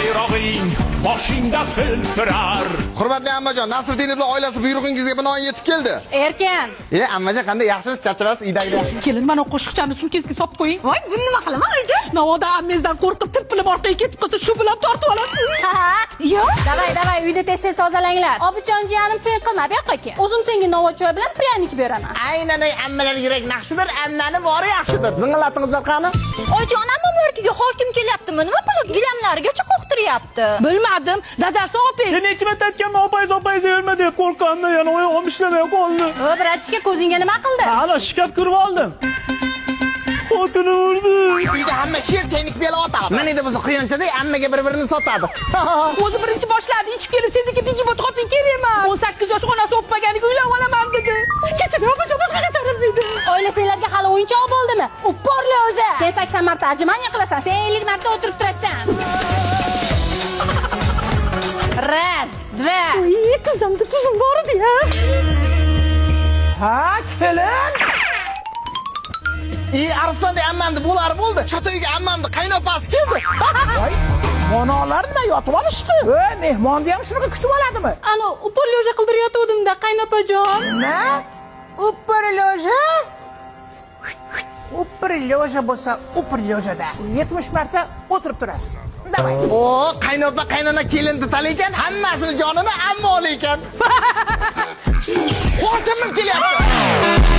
Bayrog'ing boshingda hilpirar. Hurmatli ammajon, Nasriddin bilan oilasi buyrug'ingizga binoan yetib keldi. Erkin. E, ammajon, qanday, yaxshimisiz? Charchamaysiz? Uydagilar yaxshimi? Kelin, mana qo'shiqchani sumkangizga solib qo'ying. Voy, buni nima qilaman, oyijon? Navoda ammangizdan qo'rqib tirpilib orqaga ketib qolsa, shu bilan tortib olasiz. Ha, yo'q. Давай, давай, uyni tez tez tozalanglar. Obijon jiyanim, sen qilma, bu yoqqa kel. O'zim senga novvot choy bilan пряник beraman. Aynan ammalar yurak naqshidir, ammani bori yaxshidir. Zing'illatingizlar qani? Oyijon, ammamlarnikiga hokim kelyaptimi? Nima pul gilamlarigacha qoqtiryapti. Bilmadim, dadasi opang. Necha marta aytganman, opangiz, opangiz deyolma deb, qo'rqqanimdan yana oyog'im ishlamay qoldi. O, братишка, ko'zingga nima qildi? Ana shkaf kirib oldim. Xotinim urdi. Uyda hamma sher chaynik bela otadi. Mana endi bo'lsa quyonchadek ammaga bir-birini sotadi. O'zi birinchi boshladi, ichib kelib sendagi begemot xotin kerak emas. 18 yosh onasi o'pmaganiga uylanib olaman dedi. Kechiring, opajon, boshqa qaytarilmaydi. Oila senlarga hali o'yinchoq bo'ldimi? Упор лёжа. Sen 80 marta отжимание qilasan, sen 50 marta o'tirib turasan. Раз, два. Uy, tizzamda tuzum bor edi ya. Ha, kelin. I, Arslonday ammamni bo'lari bo'ldi. Chota uyga ammamni qaynopasi keldi. Voy, monolar nima yotib olishdi? E, mehmonni ham shunaqa kutib oladimi? Ana упор лёжа qildirayotgandim-da, qaynopajon. Nima? Упор лёжа? Упор лёжа bo'lsa, упор лёжа da. 70 marta o'tirib turasiz. Давай. O, qaynopa qaynona kelinni taniykan, hammasini jonini amma olar ekan. Hokimim kelyapti.